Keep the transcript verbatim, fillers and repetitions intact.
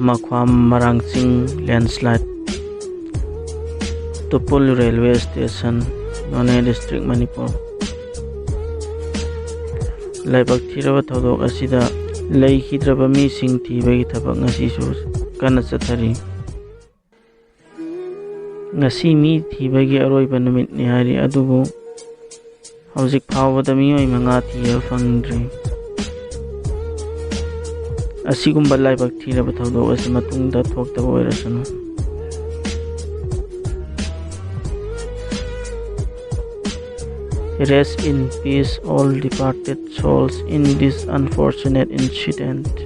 ꯃꯈ꯭ꯋꯥꯝ ꯃꯔꯥꯡ ꯆꯤꯡ landslide, ꯇꯨꯄꯨꯜ railway station, ꯅꯣꯅꯦ district, Manipur. ꯂꯥꯏꯕꯛ ꯊꯤꯔꯕ ꯊꯧꯗꯣꯛ ꯑꯁꯤꯗ ꯂꯩꯈꯤꯗ꯭ꯔꯕ ꯃꯤꯁꯤꯡ ꯊꯤꯕꯒꯤ ꯊꯕꯛ ꯉꯁꯤꯁꯨ ꯀꯟꯅ ꯆꯠꯊꯔꯤ꯫ ꯉꯁꯤ ꯃꯤ ꯊꯤꯕꯒꯤ ꯑꯔꯣꯏꯕ ꯅꯨꯃꯤꯠꯅꯤ ꯍꯥꯏꯔꯤ, ꯑꯗꯨꯕꯨ ꯍꯧꯖꯤꯛ ꯐꯥꯎꯕꯗ ꯃꯤꯑꯣꯏ ꯃꯉꯥ ꯊꯤꯕ ꯐꯪꯗ꯭ꯔꯤ꯫ ꯑꯁꯤꯒꯨꯝꯕ ꯂꯥꯏꯕꯛ ꯊꯤꯔꯕ ꯊꯧꯗꯣꯛ ꯑꯁꯤ ꯃꯇꯨꯡꯗ ꯊꯣꯛꯇꯕ ꯑꯣꯏꯔꯁꯅꯨ꯫ Rest in peace, all departed souls, in this unfortunate incident.